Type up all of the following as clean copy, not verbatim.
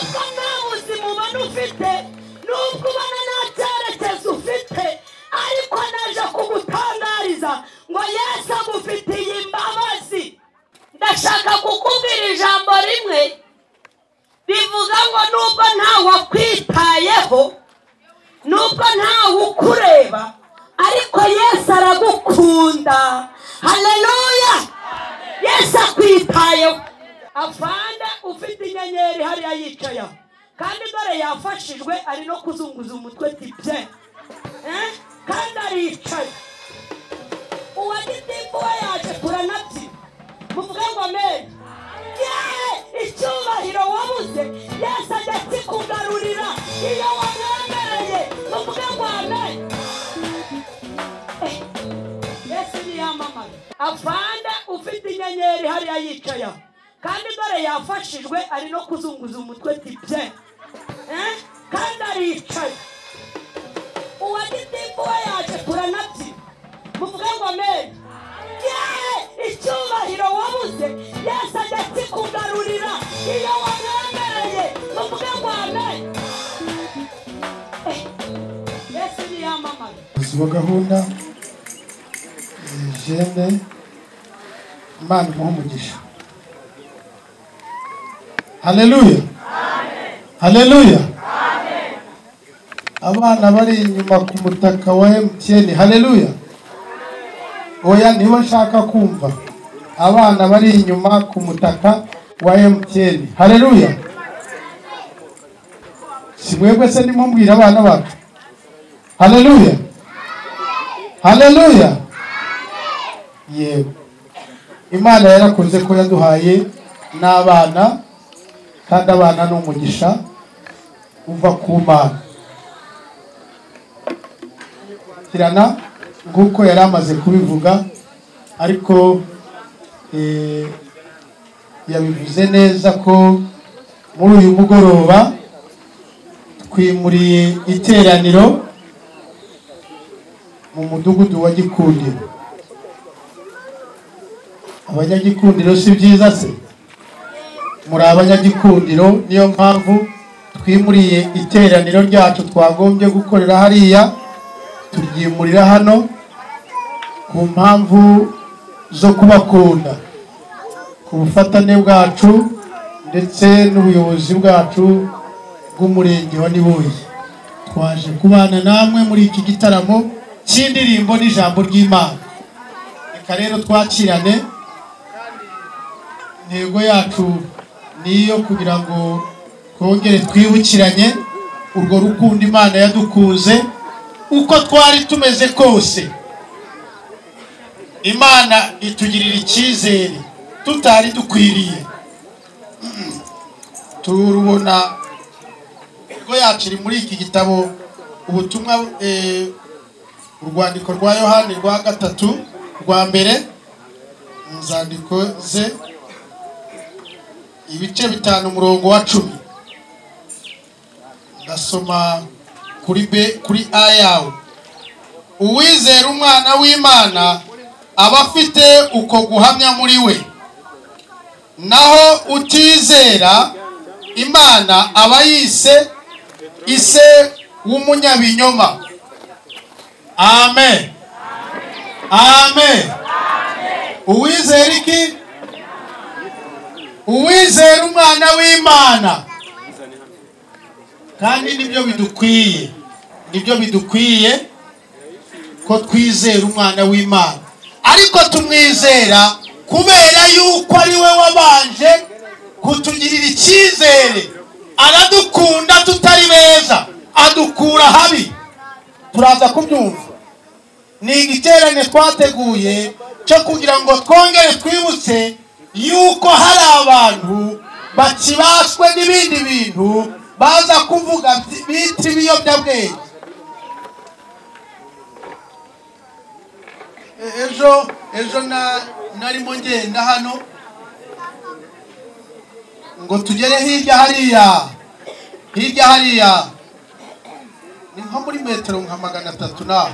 Nubwo nta buzima ubona ufite, nubwo ubona nta cyerekezo ufite, ariko naje kugutangariza ngo Yesu agufitiye imbabazi. Ndashaka kukubwira ijambo rimwe rivuga ngo nubwo ntawe wakwitayeho, nubwo ntawe ukureba, ariko Yesu aragukunda. Haleluya! Yesu akwitayeho. Afande ufite inyenyeri hariya yicaye, kandi dore yafashijwe ari no kuzunguza umutwe tibye, kandi aricaye. Uwa gitimbu we yaje kuranabyina, muvuge ngo amen. Icyubahiro wabuze Yesu ajya akikugarurira iyo wamwemereye, muvuge ngo amen. Yesu niyamamara. Afande ufite inyenyeri hariya yicaye, kandi dore yafashijwe ari no kuzunguza umutwe tibye, kandi aricaye. Uwa gitimbu we yaje kuranabyina, muvuge ngo amen. Icyubahiro wabuze Yesu ajya akikugarurira iyo wamwemereye, muvuge ngo amen. Yesu niyamamara. Wa gahunda jene, Imana imuhe umugisha. Haleluya, haleluya. Abana bari inyuma ku mutaka wa MTN, haleluya. Oya, niba nshaka kumva abana bari inyuma ku mutaka wa MTN, haleluya. Si mwebwe se ndimo mbwira abana bacu? Haleluya, haleluya. Yego, Imana yarakoze ko yaduhaye n'abana, kandi abana ni umugisha uva ku Mana. Kirana nk'uko yari amaze kubivuga, ariko yabivuze neza ko muri uyu mugoroba twimuriye iteraniro mu mudugudu wa Gikundiro. Abanyagikundiro si byiza se? Muri abanyagikundiro, niyo mpamvu twimuriye iteraniro ryacu twagombye gukorera hariya, turyimurira hano ku mpamvu zo kubakunda, ku bufatane bwacu ndetse n'ubuyobozi bwacu bw'umurenge wa Niboye. Twaje kubana namwe muri iki gitaramo cy'indirimbo n'ijambo ry'Imana. Reka rero twakirane. Intego yacu niyo kugira ngo twongere twibukiranye urwo rukundo Imana yadukunze uko twari tumeze kose. Imana itugirira icyizere tutari dukwiriye. Turubona intego yacu iri muri iki gitabo, ubutumwa urwandiko rwa Yohani rwa 3 rwa mbere, inzandiko ze ibice 5 umurongo wa 10. Ndasoma kuri B kuri A yawe. Uwizera umwana w'Imana aba afite uko guhamya muri we, naho utizera Imana aba yise ise w'umunyabinyoma. Amen, amen. Uwizera iki? Uwizera umwana w'Imana. Kandi nibyo bidukwiye, nibyo bidukwiye ko twizera umwana w'Imana, ariko tumwizera kubera yuko ari we wabanje kutugirira icyizere. Aradukunda tutari beza, adukura habi. Turaza kubyumva. Ni igiterane twateguye cyo kugira ngo twongere twibutse yuko hari abantu bakibaswe n'ibindi bintu baza kuvuga bita ibiyobyabwenge. Ejo narimo ngenda hano ngo tugere hirya hariya, ni nko muri metero nka 300 naho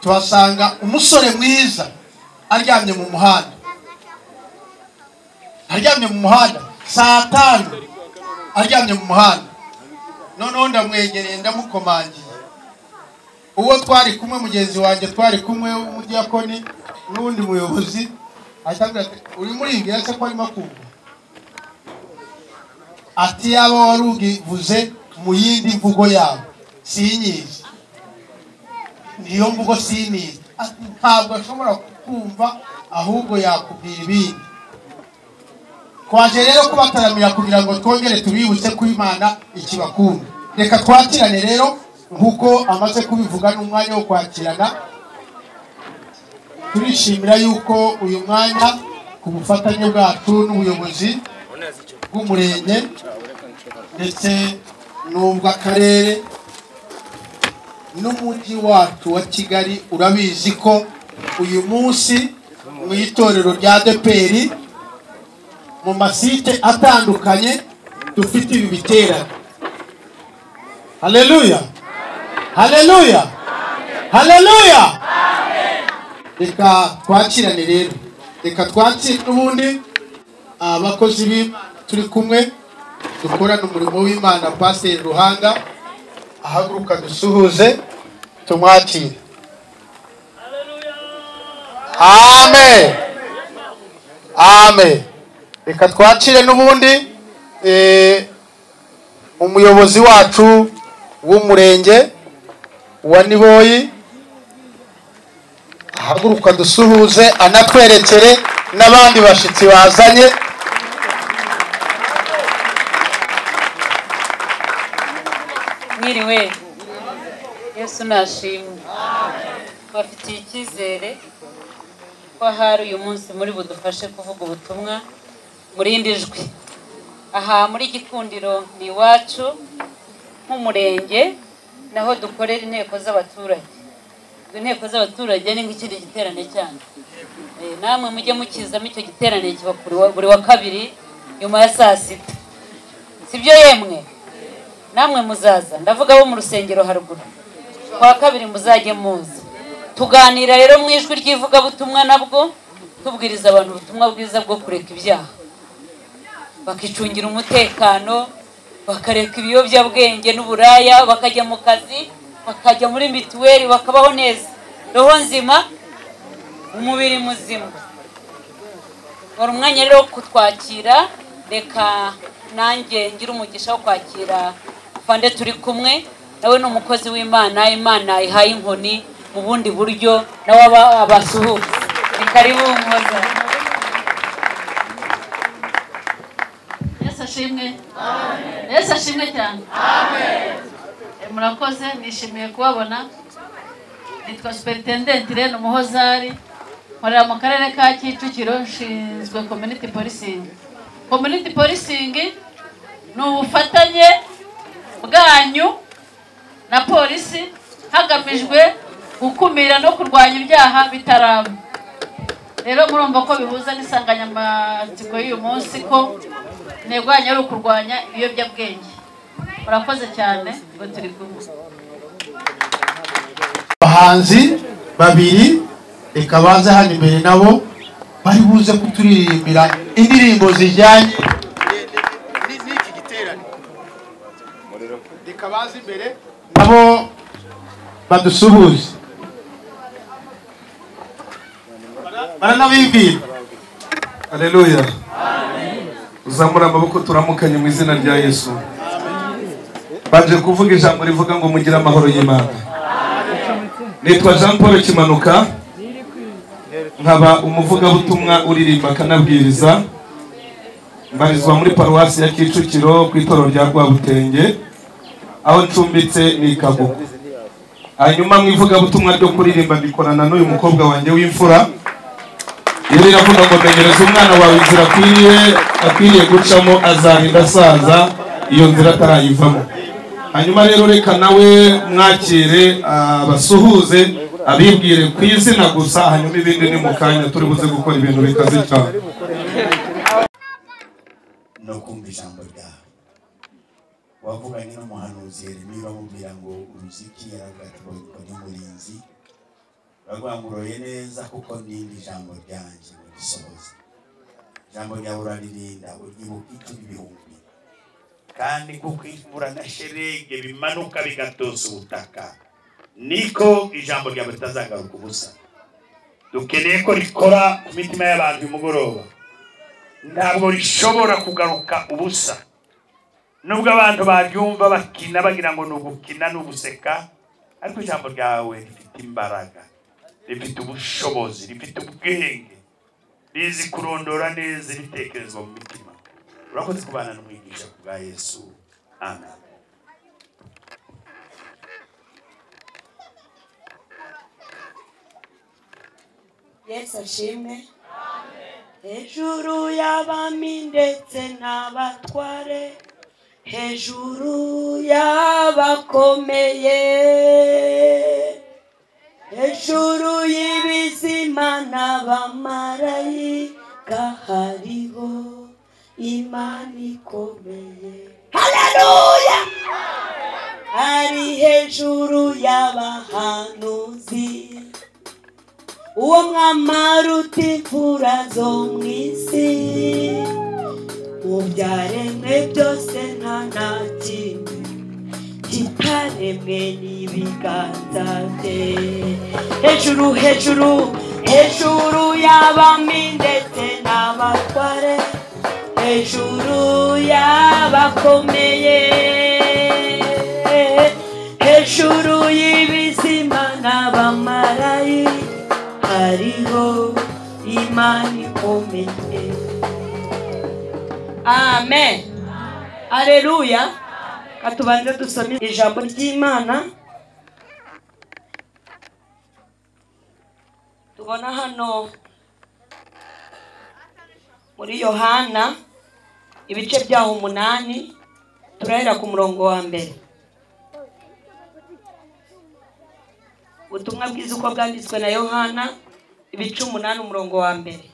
tuhasanga umusore mwiza aryamye mu muhanda, aryamye mu muhanda saa 5. aryamye mu muhanda. Noneho ndamwegereye ndamukomangiye, uwo twari kumwe mugenzi wanjye twari kumwe w'umudiyakoni n'undi muyobozi, ahita ambwira ati urimo uribwira se ko arimo kumva? Ati yaba wari ubivuze mu yindi mvugo yawe sinyizi, niyo mvugo sinizi. Ati ntabwo ashobora kukumva ahubwo yakubwira ibindi. Twaje rero kubataramira kugira ngo twongere tubibutse ko Imana ikibakunda. Reka twakirane rero nkuko amaze kubivuga, n'umwanya wo kwakirana. Turishimira yuko uyu mwanya ku bufatanye bwacu n'ubuyobozi bw'umurenge ndetse n'ubw'akarere n'umujyi wacu wa Kigali, urabizi ko uyu munsi mu itorero rya ADEPR mu masite atandukanye dufite ibi biterane. Haleluya, haleluya, haleluya. Reka twakirane rero, reka twakire n'ubundi abakozi b'Imana turi kumwe dukorana umurimo w'Imana. Pasiteri Ruhanga ahaguruka dusuhuze tumwakire. Amen, amen. Reka twakire n'ubundi umuyobozi wacu w'umurenge wa Niboyi, ahaguruka dusuhuze anatwerekere n'abandi bashitsi bazanye. Mwiriwe, Yesu nashimwe. Bafitiye icyizere ko ahari uyu munsi muri budufashe kuvuga ubutumwa murindi jwi. Aha muri Gikundiro ni iwacu nk'umurenge, naho dukorera inteko z'abaturage. Inteko z'abaturage ni nk'ikindi giterane cyane. Namwe mujye mukizamo icyo giterane kiba buri wa kabiri nyuma ya saa sita, sibyo yemwe? Namwe muzaza, ndavuga bo mu rusengero haruguru, kwa kabiri muzajye muza. Tuganira rero mu ijwi ry'ivugabutumwa, nabwo tubwiriza abantu ubutumwa bwiza bwo kureka ibyaha, bakicungira umutekano, bakareka ibiyobyabwenge n'uburaya, bakajya mu kazi, bakajya muri mituweli, bakabaho neza, roho nzima, umubiri muzima. Wari umwanya rero wo kutwakira. Reka nanjye ngira umugisha wo kwakira Fande turi kumwe nawe, ni umukozi w'Imana, Imana ihaye inkoni mu bundi buryo, nawe abasuhuza. Ni karibu Muhoza. Yesu ashimwe. Yesu ashimwe cyane. Amen. Murakoze, nishimiye kubabona. Nitwa Superintendent Irene Umuhozari, nkorera mu karere ka Kicukiro, nshinzwe community policing. Community policing ni ubufatanye bwanyu na polisi hagamijwe gukumira no kurwanya ibyaha bitaraba. Rero murumva ko bihuza n'insanganyamatsiko y'uyu munsi, ko intego yanyu ari ukurwanya ibiyobyabwenge. Murakoze cyane, ngo turi kumwe. Abahanzi babiri reka baze hano imbere, nabo bari buze kuturirimbira indirimbo zijyanye n'iki giterane. Reka baze imbere nabo badusuhuze, baranabibwira. Haleluya. Uzamura amaboko turamukanye mu izina rya Yesu. Baje kuvuga ijambo rivuga ngo mugire amahoro y'Imana. Nitwa Jean Paul Kimanuka, nkaba umuvugabutumwa uririmba akanabwiriza, mbarizwa muri paruwasi ya Kicukiro ku itorero rya Rwabutenge, aho ncumbitse ni Kagugu. Hanyuma mu ivugabutumwa ryo kuririmba mbikorana n'uyu mukobwa wanjye w'imfura. Iyo iravuga ngo menyereza umwana wawe inzira akwiriye gucamo, azarinda asaza iyo nzira atarayivamo. Hanyuma rero reka nawe mwakire abasuhuze, abibwire ku izina gusa, hanyuma ibindi ni mu kanya turi buze gukora ibintu bikaze cyane. No kumva ijambo ryawe wavuganye n'umuhanuzi Yeremiya uramubwira ngo uruziki, yaravuga ati ngo ni umurinzi, uravuga ngo uroye neza kuko n'indi jambo ryanjye ngo risohoze. Ijambo ryawe uraririnda, uryibuka inshuro ibihumbi. Kandi kuko imvura na sherege bimanuka bigatosa ubutaka, niko ijambo ryawe ritazagaruka ubusa. Dukeneye ko rikora ku mitima y'abantu uyu mugoroba. Ntabwo rishobora kugaruka ubusa. Nubwo abantu baryumva bakina bagira ngo ni ugukina ni uguseka, ariko ijambo ryawe rifite imbaraga, rifite ubushobozi, rifite ubwenge, rizi kurondora neza ibitekerezo mu mitima. Urakoze kubana n'umwigisha ku bwa Yesu. Amen. Yesu ashimwe. Hejuru y'abami ndetse n'abatware, hejuru y'abakomeye, hejuru y'ibizima n'abamarayika, hariho Imana ikomeye. Haleluya! Ari hejuru y'abahanuzi, uwo mwamara uta imfura zo mu isi, mu byaremwe byose nta na kimwe kitaremwe n'ibiganza bye. Hejuru, hejuru, hejuru y'abami ndetse n'abatware, hejuru y'abakomeye, hejuru y'ibizima n'abamarayika, hariho Imana ikomeye. Amen. Haleluya. Katubanze dusome ijambo ry'Imana tubona hano muri Yohana ibice byaho 8, turahera ku murongo wa mbere. Ubutumwa bwiza uko bwanditswe na Yohana ibice 8 umurongo wa mbere.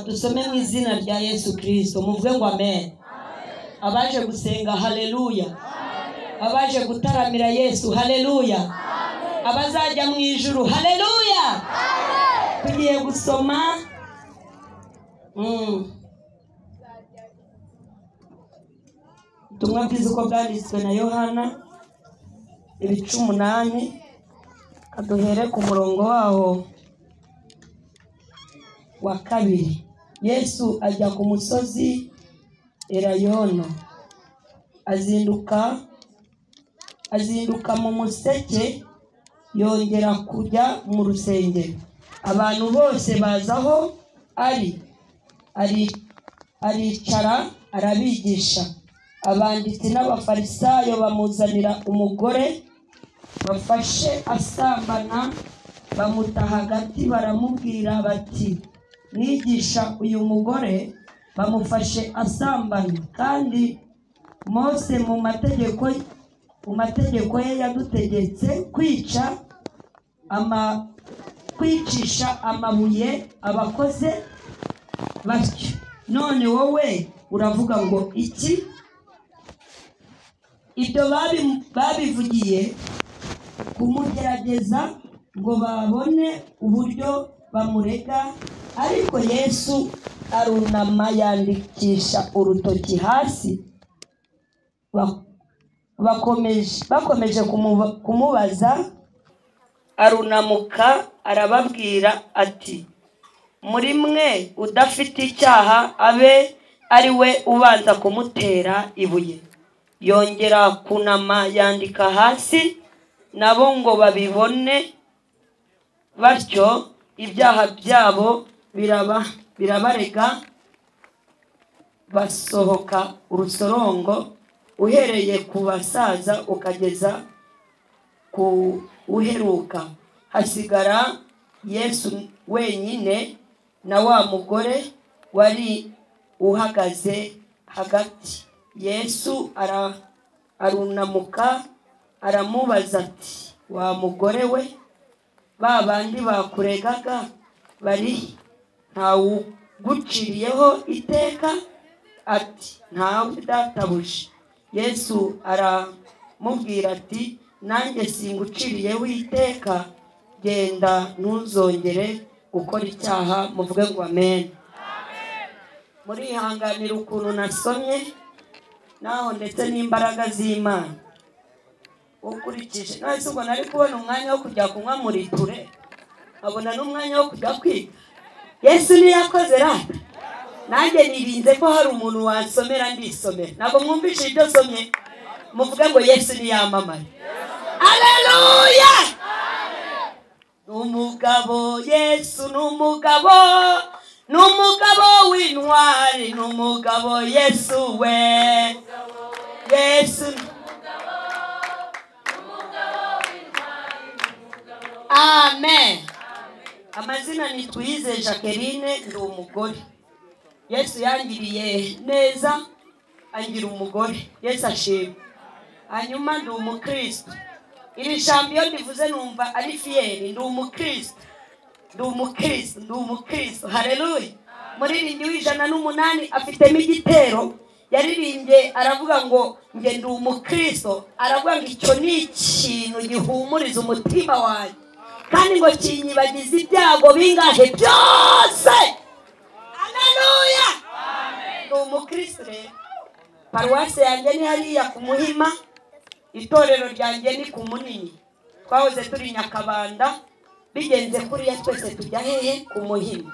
Dusome mu izina rya Yesu Kristo, muvuge ngo amen. Abaje gusenga haleluya, abaje gutaramira Yesu haleluya, abazajya mu ijuru haleluya. Tugiye gusoma ubutumwa bwiza uko bwanditswe na Yohana ibice 8, kaduhere ku murongo waho wa 2. Yesu ajya ku musozi Elayono, azinduka mu museke, yongera kujya mu rusengero. Abantu bose bazaho ari, aricara arabigisha. Abanditsi n'abafarisayo bamuzanira umugore bafashe asambana, bamuta hagati, baramubwira bati: mwigisha, uyu mugore bamufashe asambana, kandi Mose mu mategeko ye yadutegetse kwicisha amabuye abakoze batyo, none wowe uravuga ngo iki? Ibyo babivugiye kumugerageza ngo babone uburyo bamurega. Ariko Yesu arunama yandikisha urutoki hasi. Bakomeje kumubaza, arunamuka arababwira ati: muri mwe udafite icyaha abe ari we ubanza kumutera ibuye. Yongera kunama yandika hasi, nabo ngo babibone batyo ibyaha byabo birabarega. Basohoka urusorongo, uhereye ku basaza ukageza ku uheruka. Hasigara Yesu wenyine na wa mugore wari uhagaze hagati. Yesu arunamuka aramubaza ati: wa mugore we, ba bandi bakuregaga bari ntawuguciriyeho iteka? Ati: ntawe databuja. Yesu aramubwira ati nanjye singuciriye witeka, genda ntuzongere gukora icyaha. Muvuge ngo amen. Murihanganira ukuntu nasomye naho ndetse n'imbaraga z'Imana ukurikije. Nahise ubwo nari kubona umwanya wo kujya kunywa muri ture, nkabona n'umwanya wo kujya kwiga. Yesu niyakoze rata, nanjye nirinze ko hari umuntu wansomera ndisomera. Ntabwo mwumvise ibyo nsomye? Muvuge ngo Yesu niyamamare. Haleluya! N'umugabo Yesu, n'umugabo, n'umugabo w'intwari, n'umugabo Yesu we. Yesu amen. Amazina ni Twize Jacqueline, ndi umugore. Yesu yangiriye neza angira umugore. Yesu ashimwe. Hanyuma ndi umukristo. Iri jambo iyo ndivuze numva ari fiyeri. Ndi umukristo, ndi umukristo, ndi umukristo. Haleluya. Muririmbyi w'108 afitemo igitero yaririmbye aravuga ngo nge ndi umukristo. Aravuga ngo icyo ni ikintu gihumuriza umutima wanjye, kandi ngo kinyibagize ibyago bingahe byose. Haleluya. Ndi umukristo rero. Paruwasi yanjye ni hariya ku Muhima, itorero ryanjye ni ku Munini. Twahoze turi Nyakabanda, bigenze kuriya twese tujya hehe? Ku Muhima.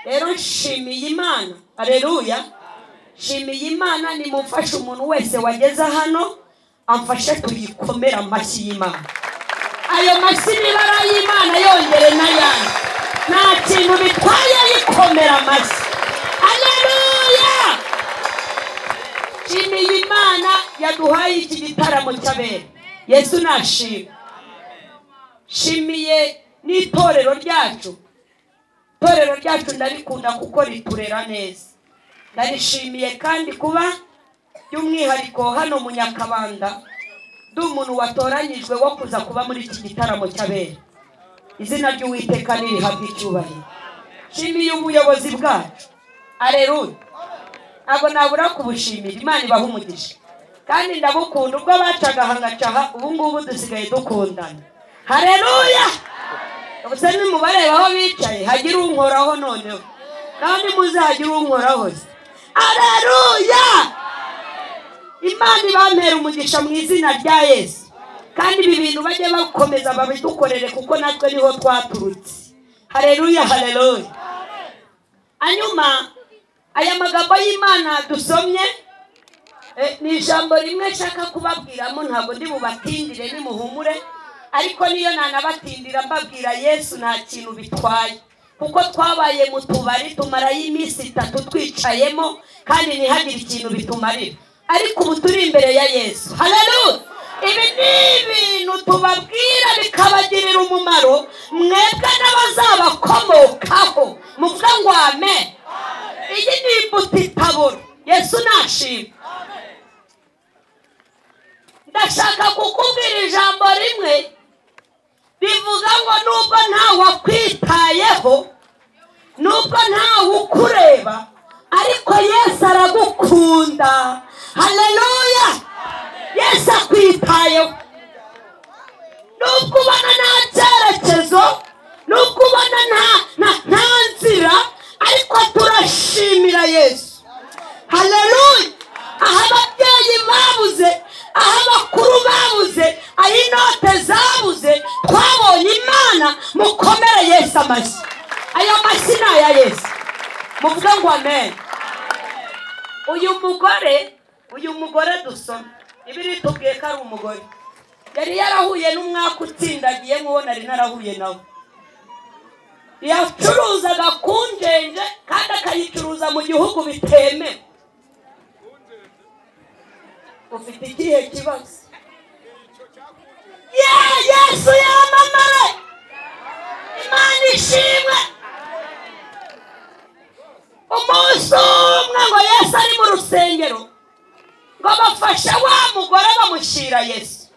Rero nshimiye Imana. Haleluya. Nshimiye Imana. Nimumfashe umuntu wese wageze hano amfashe tuyikomera amashyi y'Imana. Ayo mashyi n'ibara y'Imana yongere n'ayandi. Nta kintu bitwaye yikomera amashyi. Haleluya. Nshimiye Imana yaduhaye iki gitaramo cy'abera. Yesu nashimwe. Nshimiye n'itorero ryacu. Itorero ryacu ndarikunda kuko riturera neza. Ndarishimiye kandi kuba by'umwihariko hano mu Nyakabanda ndi umuntu watoranyijwe wo kuza kuba muri iki gitaramo cy'abera. Izina ry'Uwiteka nirihabwe icyubahiro. Nshimiye ubuyobozi bwacu. Haleluya. Ntabwo nabura kubushimira. Imana ibaha umugisha. Kandi ndabukunda ubwo bacaga hangacaha, ubu ngubu dusigaye dukundana. Haleluya. Ubuse nimubareba aho bicaye hagira unkoraho noneho, kandi muzagira unkoraho. Haleluya. Imana ibampera umugisha mu izina rya Yesu. Kandi ibi bintu bajye bakomeza babidukorere kuko natwe niho twaturutse. Haleluya, haleluya. Hanyuma aya magambo y'Imana dusomye ni ijambo rimwe nshaka kubabwiramo, ntabwo ndi bubatindire nimuhumure, ariko niyo nanabatindira mbabwira Yesu nta kintu bitwaye, kuko twabaye mu tubari tumarayo iminsi 3 twicayemo kandi ntihagire ikintu bitumarira, ariko ubu turi imbere ya Yesu. Haleluya. Ibi ni ibintu tubabwira bikabagirira umumaro mwebwe n'abazabakomokaho. Muvuga ngo amen. Iyi ni imbuto itabora. Yesu nashimwe. Ndashaka kukubwira ijambo rimwe rivuga ngo nubwo ntawe wakwitayeho, nubwo ntawe ukureba, ariko Yesu aragukunda. Haleluya. Yesu akwitayeho. Nubwo ubona nta cyerekezo, nubwo ubona nta nzira, ariko turashimira Yesu. Haleluya. Aho ababyeyi babuze, aho abakuru babuze, aho inote zabuze, twabonye Imana. Mukomere Yesu amashyi. Ayo mashyi ni aya Yesu. Muvuge ngo amen. Uyu mugore dusoma Bibiliya itubwiye ko ari umugore yari yarahuye n'umwaka utsindagiye nk'uwo nari narahuye nawe. Yacuruzaga kunjenje kandi akayicuruza mu gihugu bitemewe. Ufite ikihe kibazo? Yesu yamamare. Imana ishimwe. Umunsi umwe ngo Yesu ari mu rusengero, ngo bafashe wa mugore bamushyira Yesu,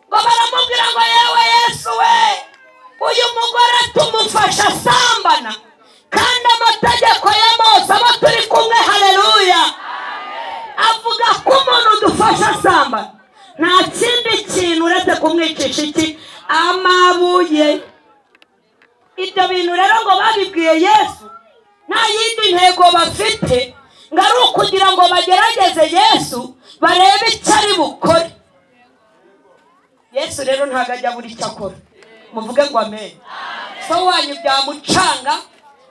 ngo baramubwira ngo yewe Yesu we, uyu mugore tumufasha asambana, kandi amategeko ya Mose abo turi kumwe. Haleluya. Avuga ko umuntu dufasha asamba nta kindi kintu uretse kumwicisha iki? Amabuye. Ibyo bintu rero ngo babibwiye Yesu nta yindi ntego bafite, ngo ari ukugira ngo bagerageze Yesu barebe icyo ari bukore. Yesu rero ntabwo ajya buri icyo akora. Muvuge ngo amen. So wanyu byamucanga,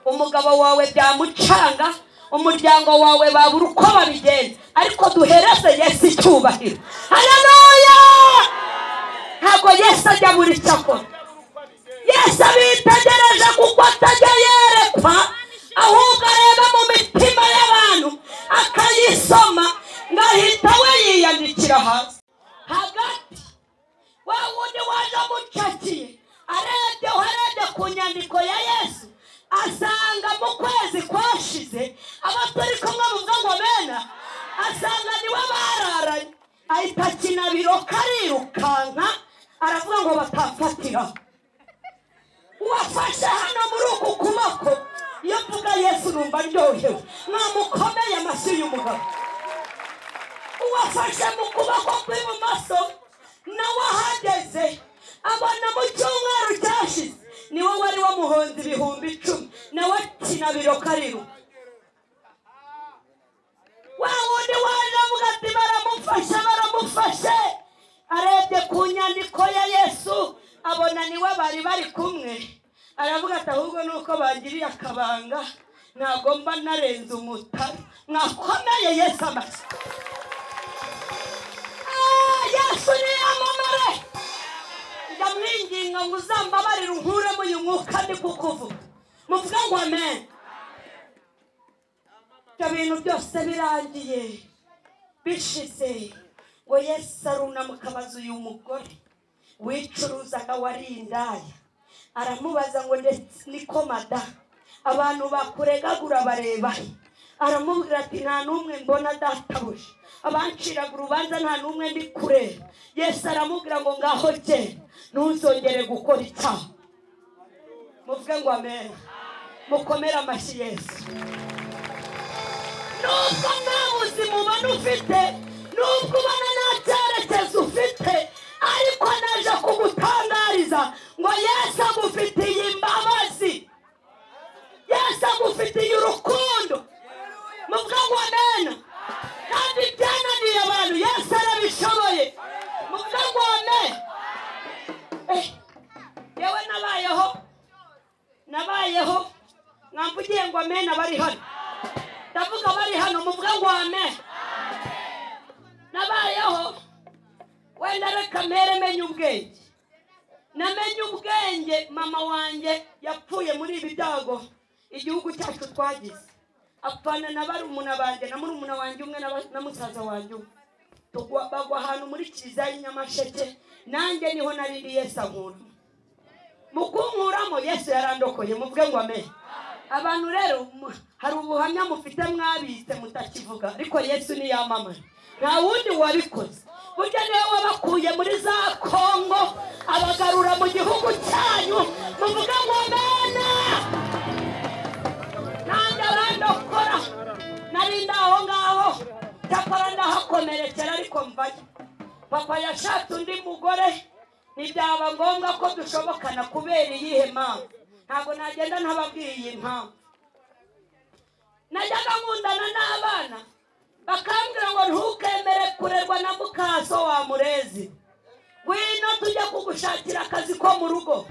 umugabo wawe byamucanga, umuryango wawe babura uko babigenza, ariko duhereze Yesu icyubahiro. Haleluya! Ntabwo Yesu ajya buri icyo akora. Yesu abitegereje kuko atajya yerekwa, ahubwo areba mu mitima y'abantu akayisoma, ngahita we yiyandikira hasi. Hagati wa wundi waje amucakiye arebye ku nyandiko ya Yesu, asanga mu kwezi kwashize abo turi kumwe muvuga ngo bena, asanga niwe bararanye, ahita akina biroka arirukanka, aravuga ngo batafatira. Uwafashe hano muri uku kuboko, iyo mvuga Yesu numva ndyohewe, mwamukomeye amashyi y'umugabo. Uwafashe mu kuboko kw'ibumoso nawe ahageze abona mu cyumweru cyashize niwe wari wamuhonze 10,000, nawe akina biroka ariruka. Wa wundi waje avuga ati baramufashe, baramufashe. Arebye ku nyandiko ya Yesu abona niwe bari bari kumwe, aravuga ati ahubwo nuko bangiriye akabanga ntabwo mba narenze umutaro. Mwakomeye Yesu amashyi. Yesu niyamamare. Ndamwinginga ngo uzambabarire unkuremo uyu mwuka ndi kukuvuga. Muvuga ngo amen. Ibyo bintu byose birangiye bishize, ngo Yesu arunamuka abaza uyu mugore wicuruzaga wari indaya, aramubaza ngo ndetse niko mada abantu bakuregagura bareba? Aramubwira ati nta n'umwe mbona databuja, abanciraga urubanza nta n'umwe ndi kureba. Yesu aramubwira ngo ngaho genda ntuzongere gukora icyaha. Muvuge ngo amen. Mukomere amashyi Yesu. Nubwo nta buzima ubona ufite, nubwo ubona nta cyerekezo ufite, ariko naje kugutangariza ngo Yesu agufitiye imbabazi, Yesu agufitiye urukundo. Muvuga ngo amen. Kandi byananiye abantu Yesu arabishoboye. Muvuga ngo amen. Yewe nabayeho mwamvugiye ngo amen abari hano. Ndavuga bari hano, muvuga ngo amen. Nabayeho wenda reka mere menye ubwenge. Namenye ubwenge mama wanjye yapfuye muri ibi byago igihugu cyacu twagize. Apfana na barumuna banjye na murumuna wanjye umwe na musaza wanjye umwe. Bagwa ahantu muri kiliziya y'Inyamasheke, nanjye niho narindi Yesu ankura. Mu kunkuramo Yesu yarandokoye. Muvuge ngo amen. Abantu rero hari ubuhamya mufite mwabitse mutakivuga, ariko Yesu niyamamara. Nta wundi wabikoze. Burya niwe wabakuye muri za Kongo abagarura mu gihugu cyanyu. Muvuga ngo amen. Nanjye arandokora, nari ndaho ngaho, cyakora ndahakomerekera ariko mvayo. Papa yashatse undi mugore, ntibyaba ngombwa ko dushobokana kubera iyihe mpamvu. Ntabwo nagenda ntababwiye iyi mpamvu. Najyaga nkundana n'abana bakambwira ngo ntukemere kurerwa na mukaso wa murezi, ngwino tujye kugushakira akazi ko mu rugo,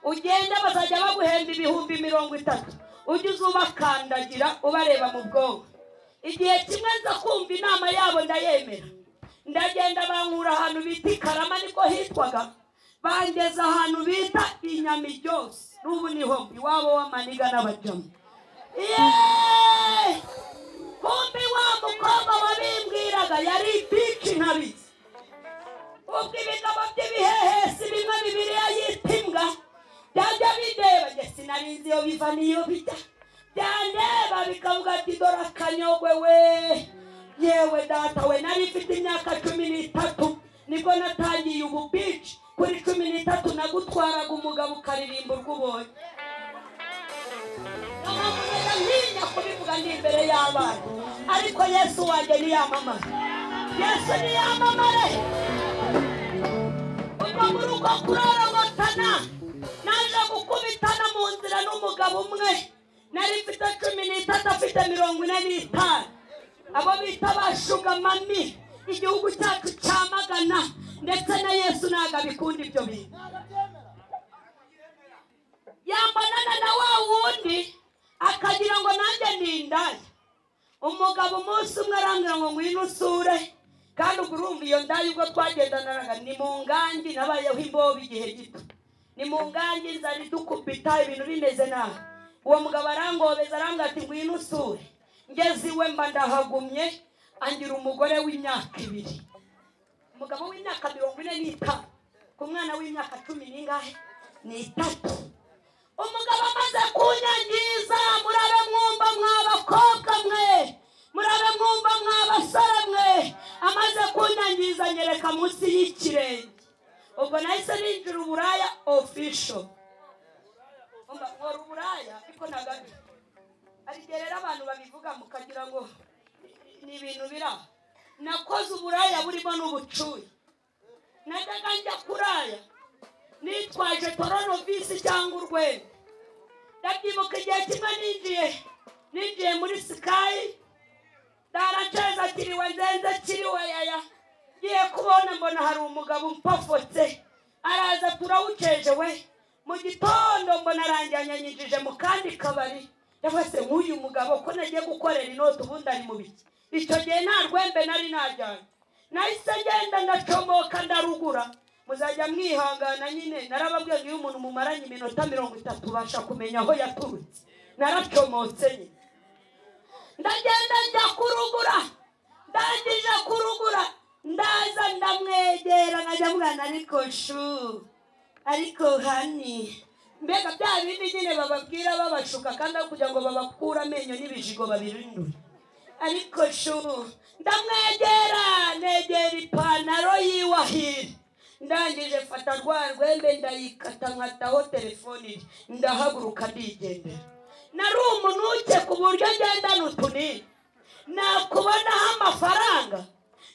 ugende bazajya baguhemba 30,000, ujye uzubakandagira ubareba mu bwonko. Igihe kimwe nza kumva inama yabo ndayemera, ndagenda bankura ahantu bita i Karama niko hitwaga, bangeza ahantu bita Inyamiryose, n'ubu niho iwabo w'amaniga n'abajama. Yeee! Kumbi wa mukobwa wabimbwiraga yari bici ntabizi. Ubwo ibigabo by'ibihehesi bimwe Bibiliya yita imbwa byajya bindeba, njye sinarinzi iyo biva n'iyo bijya, byandeba bikavuga ati dore akanyogwe we, yewe data we. Nari mfite imyaka 13 nibwo natangiye ubu bici. Kuri 13 nagutwaraga umugabo ukaririmba urwo ubonye. Ntinya kubivuga navugaga ndi imbere y'abana, ariko Yesu wanjye niyamamare. Yesu niyamamare. Ubwo muri uko kurorongotana naje gukubitana mu nzira n'umugabo umwe, nari mfite 13 afite 45, abo bita ba shuga mami. Igihugu cyacu cyamagana, ndetse na Yesu ntabwo abikunda ibyo bintu. Yambonana na wa wundi akagira ngo nanjye ni indaya. Umugabo umunsi umwe arambwira ngo ngwino usure, kandi ubwo urumva iyo ndaya ubwo twagendanaga ni mu ngangi, nabayeho imbobo igihe gito, ni mu ngangi nzari dukubita ibintu bimeze nabi. Uwo mugabo arangobeza arambwira ati ngwino usure. Ngeze iwe mba ndahagumye, angira umugore w'imyaka 2, umugabo w'imyaka 45 ku mwana w'imyaka 10 n'ingahe ni 3. Umugabo amaze kunyangiza, murabe mwumva mw'abakobwa mwe, murabe mwumva mw'abasore mwe, amaze kunyangiza nyereka munsi y'ikirenge. Ubwo nahise ninjira uburaya official. Nkora uburaya ariko nagabi. Hari igihe rero abantu babivuga mukagira ngo ni ibintu bira. Nakoze uburaya burimo n'ubucuyi. Najyaga njya kuraya nitwaje toronovisi cyangwa urwembe. Ndabyibuka igihe kimwe ninjiye muri Sky, ndaraceza kiriwe nzenze kiriwe yaya, ngiye kubona mbona hari umugabo umpafotse, araza turawuceje we. Mu gitondo mbona aranjyanyanyijije mu kandi kabari. Ndavuga se nk'uyu mugabo ko nagiye gukorera inoti ubundi ari mu biki? Icyo gihe nta rwembe nari najyanye, nahise ngenda ndacomoka ndarugura. Muzajya mwihangana nyine, narababwiye ngo iyo umuntu mumaranye iminota 30 ubasha kumenya aho yaturutse. Naracomotse nyine, ndagenda njya kurugura. Ndangije kurugura ndaza ndamwegera, nkajya mwana ariko shu, ariko hani, mbega bya bindi nyine bababwira babashuka kandi aho kugira ngo babakure amenyo n'ibijigo babirindure. Ariko shu, ndamwegera negera ipantaro yiwahira, ndangije fata rwa rwembe ndayikata nkataho telefoni, ndahaguruka ndigendera. Nari umunuke ku buryo ngendana utunini, nakubonaho amafaranga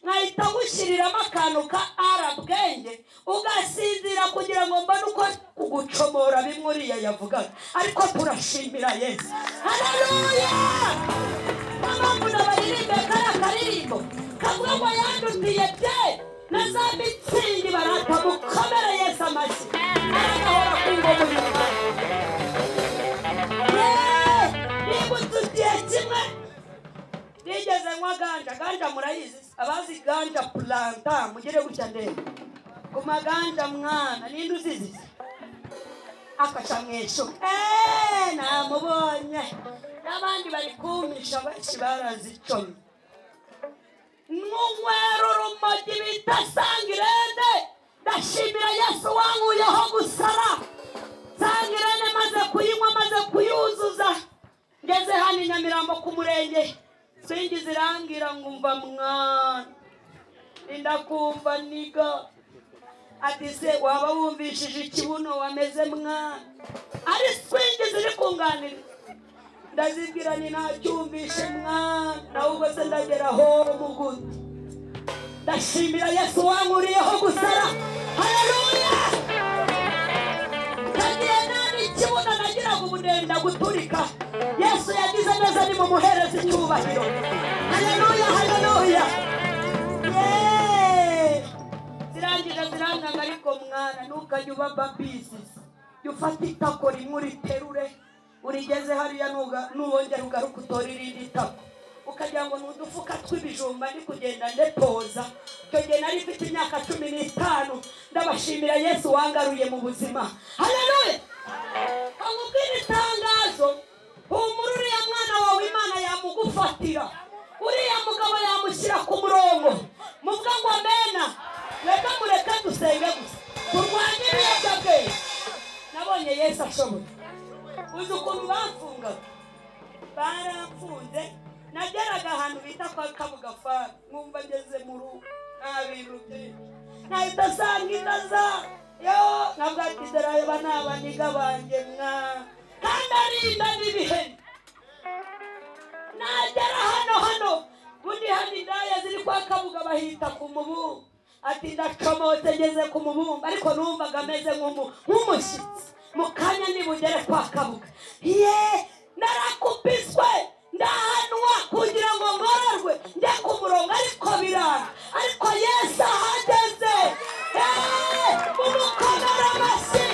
nkahita ngushyiriramo akantu ka arabwenge ugasinzira kugira ngo mbone uko kugucomora bimwe uriya yavugaga. Ariko turashimira Yesu, haleluya. Mpamvu nabaririmbe kariya karirimbo kavuga ngo yandutiye bye na za mitsingi barata, mukomere Yesu amashyi, aragahora ku ngoma inyuma. Nibutse igihe kimwe nigeze nywa ganja. Ganja murayizi, abazi ganja planta mugire gutya ndebe ku maganja mwana, ninde uzizi? Afasha mwishu namubonye, n'abandi bari kumisha benshi barazicomye. Nkunywera urumogi bita Sangirene, ndashimira Yesu wankuyeho gusara. Sangirene maze kuyinywa, maze kuyuzuza, ngeze hano i Nyamirambo ku murenge, swingi zirambwira ngo umva mwana, ndakumva niga. Ati se waba wumvishije ikibuno wameze mwana? Ari swingi ziri kunganira. Ndazibwira ni ntacyumvishe mwana, nawe ubwo se ndagera ho muguti. Ndashimira Yesu wankuriyeho gusara, haleluya. Nagiye nani ikibuno nagiraga ubunenda guturika, Yesu yagize neza ni mumuhereza icyubahiro, haleluya haleluya. Zirangije ziranganga, ariko mwana ntukajye uba babisi, jya ufata itako rimwe uriterure urigeze hariya, nuwongera ugaruka utora irindi tako, ukagira ngo ni udufuka tw'ibijumba ndi kugenda ndetoza. Icyo gihe nari mfite imyaka 15. Ndabashimira Yesu wangaruye mu buzima, haleluya. Nkubwire itangazo, humura uriya mwana wawe Imana yamugufatira, uriya mugabo yamushyira ku murongo. Muvuga ngo amena. Reka mureke dusenge gusa, turwanye ibiyobyabwenge. Nabonye Yesu ashoboye. Uzi ukuntu bamfungaga? Baramfunze, nageraga ahantu bita kwa Kabuga Farm, nkumva ngeze mu rugo nta bintu byinshi, nahita asanga indaza yo ntabwo ati dore aba ni abaniga banjye mwa, kandi arinda n'ibihene. Nagera hano bundi hano indaya ziri kwa Kabuga bahita ku mubumba. Ati ndacomotse ngeze ku mubumba, ariko numvaga ameze nk'umushyitsi. Mu kanya nibugere kwa Kabuga, ye narakubiswe ndahanwa kugira ngo ngororwe njye ku murongo, ariko biranga. Ariko Yesu ahageze, mumukomere amashyi,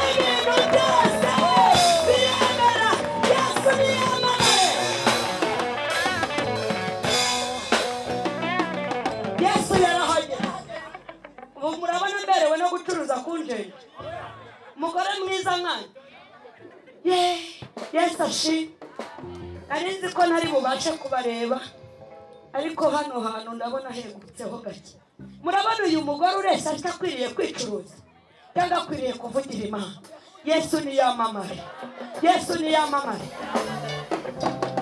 ibintu byose biremera. Yesu niyamamare. Yesu yarahageze. Ubu murabona mberewe no gucuruza kunjenje, umugore mwiza mwana. Yesu ashimwe. Nari nzi ko ntari bubashe kubareba, ariko hano hantu ndabona hegutseho gake. Murabona uyu mugore ureshya atakwiriye kwicuruza cyangwa akwiriye kuvugira Imana. Yesu niyamamare, Yesu niyamamare.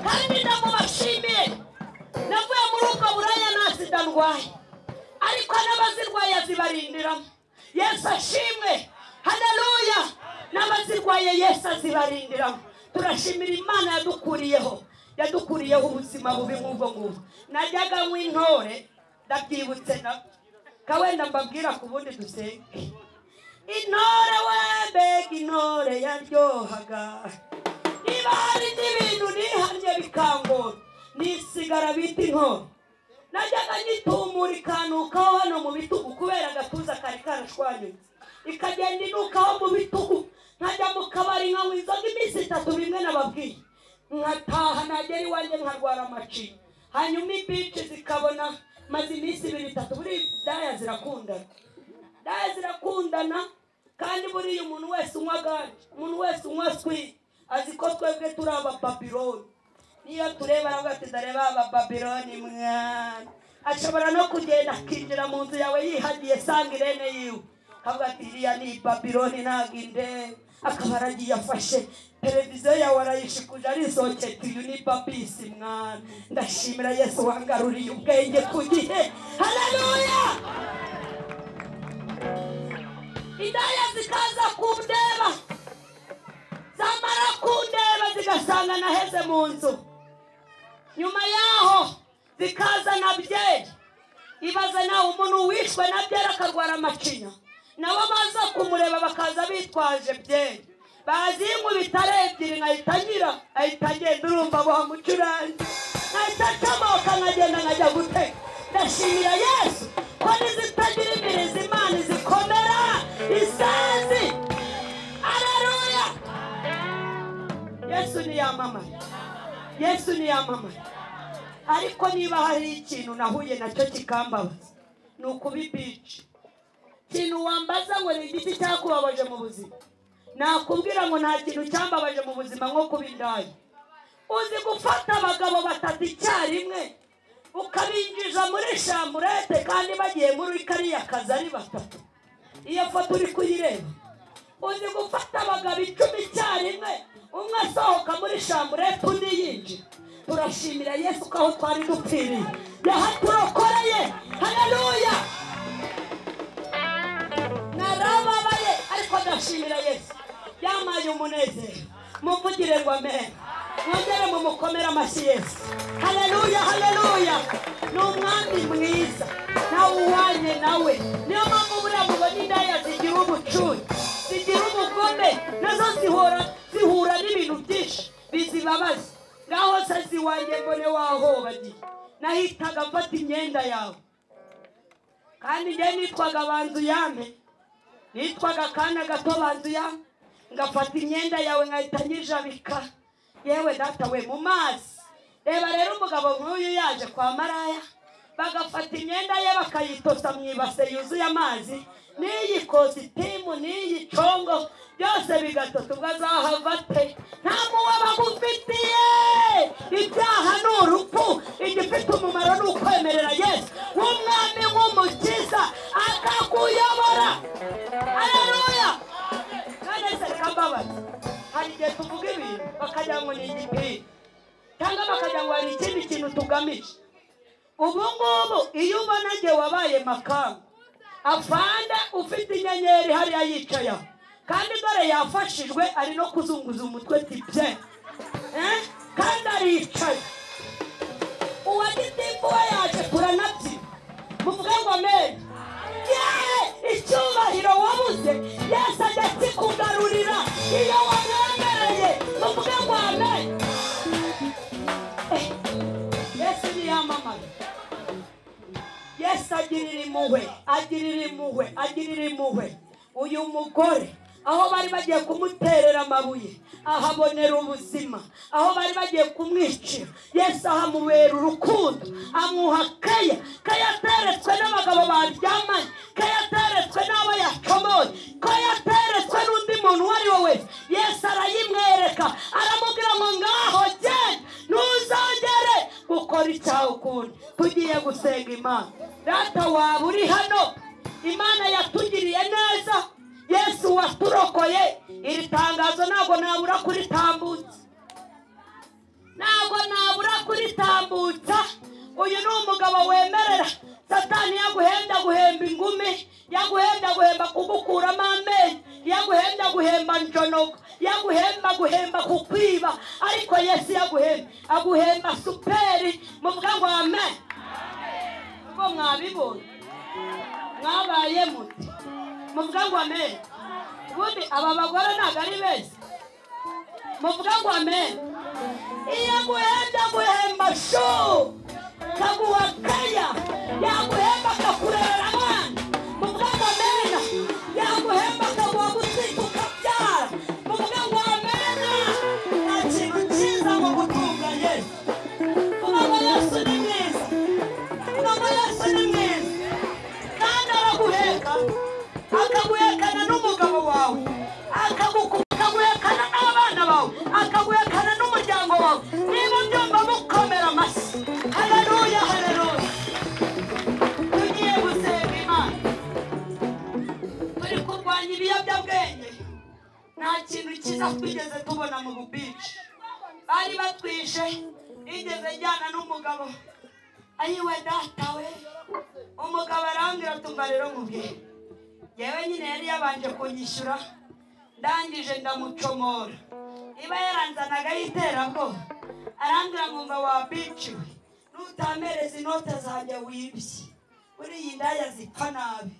Kandi ndamubashimiye, navuye muri ubwo buraya nta sida ndwaye, ariko n'abazirwaye azibarindiramo. Yesu ashimwe, haleluya. N'abazirwaye Yesu azibarindiramo. Turashimira Imana yadukuriyeho ubuzima bubi nk'ubwo ngubwo. Najyaga nywa intore, ndabyibutse na kawenda mbabwira ku bundi dusenge. Intore we, mbega intore yaryohaga. Niba hari n'ibintu nihannye bikangora, nisigara bita intore. Najyaga nyitumura ikanukaho hano mu bitugu, kubera agatuza kari karashwanyutse, ikagenda inukaho mu bitugu. Nkajya mu kabari nkanywa inzoga iminsi itatu, bimwe nababwiye. Nkataha nagera iwanjye nkarwara amacinya, hanyuma ibici zikabona maze iminsi ibiri itatu. Buri daya zirakundana, daya zirakundana. Kandi buriya umuntu wese unywa ganje, umuntu wese unywa swi, azi ko twebwe turi Abababiloni. Niyo tureba aravuga ati ndareba Abababiloni mwana. Ashobora no kugenda akinjira mu nzu yawe yihagiye sanga irene yiwe, akavuga ati iriya ni Babiloni ntabwo indeba. Akaba aragiye afashe televiziyo yawe arayishikuje arisoketa, uyu ni babisi mwana. Ndashimira Yesu wangaruriye ubwenge ku gihe. Haleluya. Indaya zikaza kundeba, zamara kundeba zigasanga naheze mu nzu. Nyuma yaho zikaza na byeri. Ibaze nawe umuntu wishwe na byeri akarwara amacinya, nabo baza kumureba bakaza bitwaje byeri, bazinkubita ari ebyiri nkahita nyira, ahita agenda. Urumva bamucuranze, nkahita ncomoka nkagenda nkajya guteka. Ndashimira Yesu ko n'izitagira imirizo Imana izikomera isazi. Haleluya. Yesu niyamamare, Yesu niyamamare. Ariko niba hari ikintu nahuye nacyo kikambabaza, ni ukuba ibici. Ikintu wambaza ngo ni igiti cyakubabaje mu buzima, nakubwira ngo nta kintu cyambabaje mu buzima nko kuba indaya. Uzi gufata abagabo batatu icyarimwe ukabinjiza muri shamburete, kandi bagiye muri kariya kazi ari batatu. Iyo foto uri kuyireba. Uzi gufata abagabo 10 icyarimwe, umwe asohoka muri shamburete undi yinjira. Turashimira Yesu ko aho twari dupfiriye yahaturokoreye. Haleluya. Narababaye, ariko ndashimira Yesu yamaye umunezero. Muvugire ngo amen, mwongere mumukomere amashyi Yesu. Haleluya, haleluya. Ni umwami mwiza, nawe uwanye nawe. Niyo mpamvu buriya mubona indaya zigira ubucuti, zigira ubugome, nazo zihura n'ibintu byinshi bizibabaza. Ngaho se ziwanjye mbone wahobagiye, nahitaga mfata imyenda yawe. Kandi njye nitwaga banzu yame, nitwaga akana gato banzu yame, ngafata imyenda yawe nkahita nyijabika. Yewe data we, mu mazi. Reba rero umugabo nk'uyu yaje kwa maraya, bagafata imyenda ye bakayitosa mu ibase yuzuye amazi, n'iyi kositimu n'iyi congo byose bigatota. Ubwo azahava ate? Nta muwe bagufitiye. Ibyaha ni urupfu, igifite umumaro ni ukwemerera Yesu nk'umwami nk'umukiza akakuyobora. Haleluya. None se reka mbabaze, hari igihe tuvuga ibintu bakagira ngo ni igipira, cyangwa bakagira ngo hari ikindi kintu tugamije. Ubu ngubu iyo ubona njye wabaye makamu, afande ufite inyenyeri hariya yicaye aho, kandi dore yafashijwe ari no kuzunguza umutwe ati bye, kandi aricaye. Uwa gitifu we yaje turanabyina. Muvuge ngo amen. Icyubahiro wabuze Yesu ajya akikugarurira iyo wamwemereye. Muvuge ngo amen. Yesu niyamamara. Yesu agirira impuhwe, agirira impuhwe, agirira impuhwe uyu mugore. Aho bari bagiye kumuterera amabuye ahabonera ubuzima, aho bari bagiye kumwicira Yesu ahamubera urukundo, amuha keya. Keya ateretswe n'abagabo baryamanye, keya ateretswe n'abo yacomoye, keya ateretswe n'undi muntu uwo ari we wese. Yesu arayimwereka, aramubwira ngo ngaho genda ntuzongere gukora icyaha ukundi. Tugiye gusenga Imana. Data waba uri hano, Imana yatugiriye neza, Yesu waturokoye. Iri tangazo ntabwo nabura kuritambutsa, ntabwo nabura kuritambutsa. Uyu ni umugabo wemerera Satani yaguhenda guhemba ingumi, yaguhenda guhemba kugukuramo amenyo, yaguhenda guhemba njonogo, yaguhemba guhemba kukwiba, ariko Yesu yaguhemba aguhemba superi. Muvuga ngo amen. Ubwo mwabibonye mwabaye muti? Muvuga ngo amen. Ubundi aba bagore ntabwo ari beza. Muvuga ngo amen. Iyo aguhenda guhemba shu kaguha keya, yaguhemba akakurera abana. Muvuga ngo amen. Yaguhemba akaguha gutwita ukabyara. Muvuga ngo amen. Nta kintu cyiza ngo gutunga Yesu. Vuga ngo Yesu ni mwiza. Vuga ngo Yesu ni mwiza. Kandi araguheka, akaguhekana n'umugabo wawe, akaguhekana n'abana bawe, akaguhekana n'umuryango wawe. Niba byumva mukomera amashyi. Haleluya, haleluya. Tugiye gusenga Imana. Turi kurwanya ibiyobyabwenge. Nta kintu cyiza twigeze tubona mu bubici. Bari batwishe, nigeze njyana n'umugabo. Ayiwe data we. Umugabo arambwira tumva rero mubwire. Yewe nyine yari yabanje kunyishyura, ndangije ndamucomora. Iba yaranzanaga y'iterabwoba, arambwira ngo mva wabiciwe, nutamereza inote zanjye wibye, uriya indaya zipfa nabi,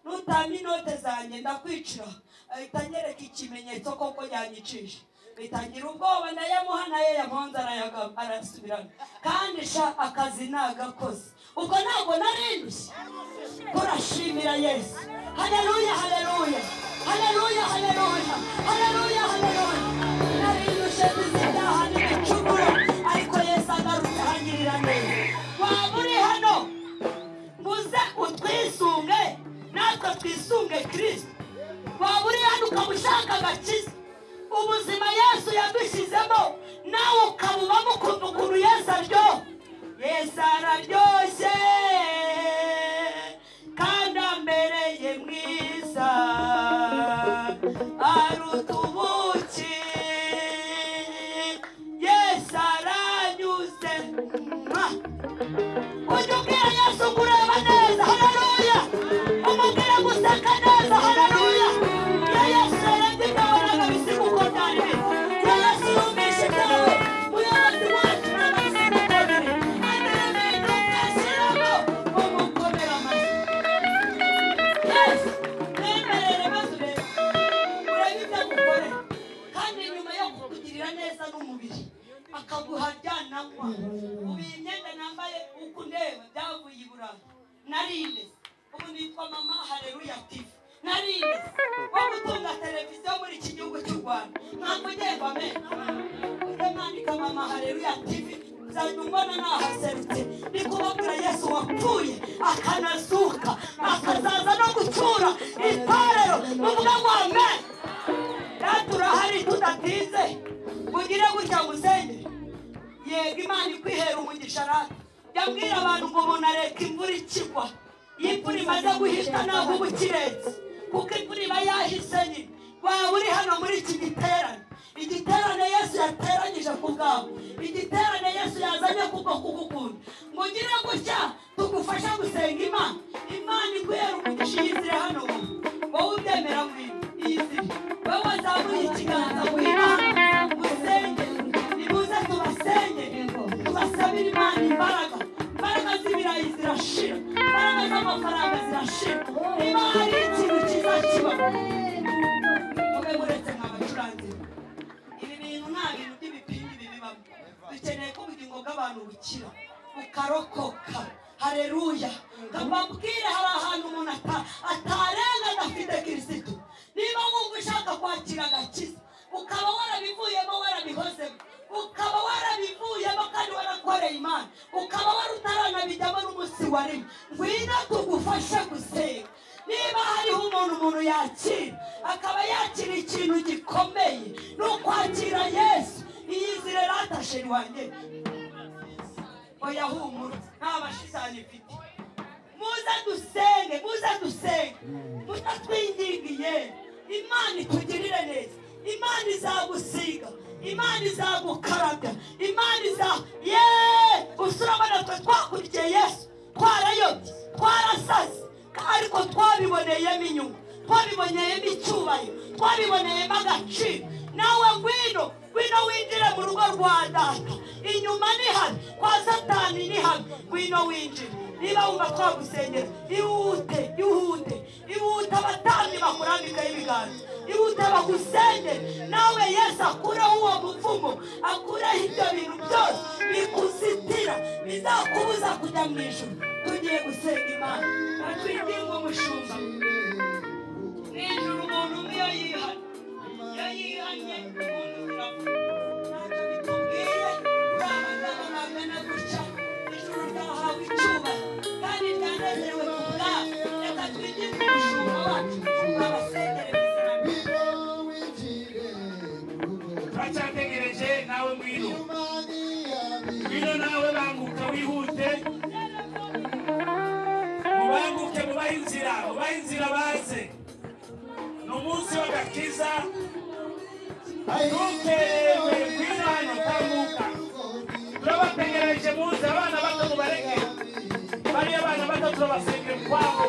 nutama inote zanjye ndakwicira. Ahita anyereka ikimenyetso koko yanyicisha. Bitangira ubwoba, ndayamuha nayo yamuhanze arasubirana. Kandi sha akazi nagakoze. Ubwo ntabwo narindushye. Turashimira Yesu. Haleluya, haleluya. Haleluya, haleluya. Haleluya, haleluya. Narindushye n'ibyaha n'ibicumuro, ariko Yesu agarutse ahangirira neza. Waba uri hano, muze utwisunge, natwe twisunge Kristo. Waba uri hano ukaba ushaka agakiza, ubuzima Yesu yadushyizemo nawe ukabubamo ukumva ukuntu Yesu aryoha. Yesu araryoshye kandi ambereye mwiza, aruta ubuki. Yesu aranyuze. Ujya ubwira Yesu kureba neza. Haleluya. Umubwira guseka neza. Haleluya. Iyo Yesu yarebye ikabonaga bisiga uko byari biri. Iyo Yesu yumvishe ibyawe, muyobozi wacu ntabwo bisiga uko biri. Agira ibintu ashyiramo umukomera amashyi. Yesu mwemerere maze urebe, urebe ibyo agukorera. Kandi nyuma yo kukugirira neza n'umubiri akaguha ryananywa. Ubu iyi myenda nambaye uko undeba byavuye i Burayi. Narinde ubu nitwa Mama Haleluya TV. Narinde wo gutunga televiziyo muri iki gihugu cy'u Rwanda. Ntabwo ugenda amen. Ujye mwandika Mama Haleluya TV, nzajya umbona nahaserutse. Ndi kubabwira Yesu wapfuye akanazuka akazaza no gucyura itorero. Muvuga ngo amen. Data urahari tudatinze, mugire gutya musengere. Yego Imana ikwihera umugisha rata. Jya mbwira abantu ngo umuntu areka imvura ikigwa. Iyo imvura imaze guhita ntabwo uba ukiretse, kuko imvura iba yahise nyine. Waba uri hano muri iki giterane, igiterane Yesu yateranyije ku bwawe, igiterane Yesu yazanye kubwo kugukunda, ngo ugire gutya tugufasha gusenga Imana. Imana iguhera umugisha iyizire hano. Wowe ubyemera ngwino iyizire. Wowe wazamuye ikiganza ngwino hano usenge. Nimuze tubasenge, tubasabire Imana imbaraga. zirashira, imbaraga z'amafaranga zirashira. Niba hari ikintu kizakiba, mube muretse nk'abacuranzi. Ibi bintu nta bintu by'ibipindi bibibamo. Dukeneye ko ubugingo bw'abantu bukira, bukarokoka. Haleluya. Kababwire hari ahantu umuntu atarenga adafite Kristo. Niba wumva ushaka kwakira agakiza, ukaba warabivuyemo warabihozemo, ukaba warabivuyemo kandi warakoreye Imana, ukaba warutaranabijyamo n'umunsi wa rimwe, ngwino tugufashe gusenga. Niba hariho umuntu yakira, akaba yakira ikintu gikomeye, ni ukwakira Yesu. Iyizire ratasheri wanjye. Oya humura, nta bashitani mfite. Muze dusenge, muze dusenge, mutatwingingiye. Imana itugirire neza. Imana izagusiga, Imana izagukarabya, Imana iza usurabona twe twakurikiye Yesu, twarayobye, twarasaze, ariko twabiboneyemo inyungu, twabiboneyemo icyubahiro, twabiboneyemo agaciro. Nawe ngwino, ngwino winjire mu rugo rwa data. Inyuma ni habi, kwa Satani ni habi. Ngwino winjire. Niba wumva twagusengera, ihute, ihute, ihute. Abatambyi bakurambikaho ibiganza, ihute bagusengere. Nawe Yesu akureho uwo muvumo, akureho ibyo bintu byose bikuzitira, bizakubuza kujya mu ijuru. Tugiye gusenga Imana, batwinginge umushumba. Mu ijuru umuntu umwe iyo yihanye, iyo yihanye umuntu biravuga. Ntacyo bitubwiye, uri abagabo bangana gutya, ijuru ryahawe icyubahiro kandi ryanezerewe ku bwabo. Reka twinginge umushumba wacu abasengere mu izina rye. Turacyategereje nawe ngwino, ngwino nawe banguka wihute, mubanguke, mubahe inzira, mubahe inzira baze. Ni umunsi w'agakiza, ntukererwe, ngwino hano tambuka. Turabategereje muze, abana bato mubareke, bariya abana bato turabasengera ukwabo.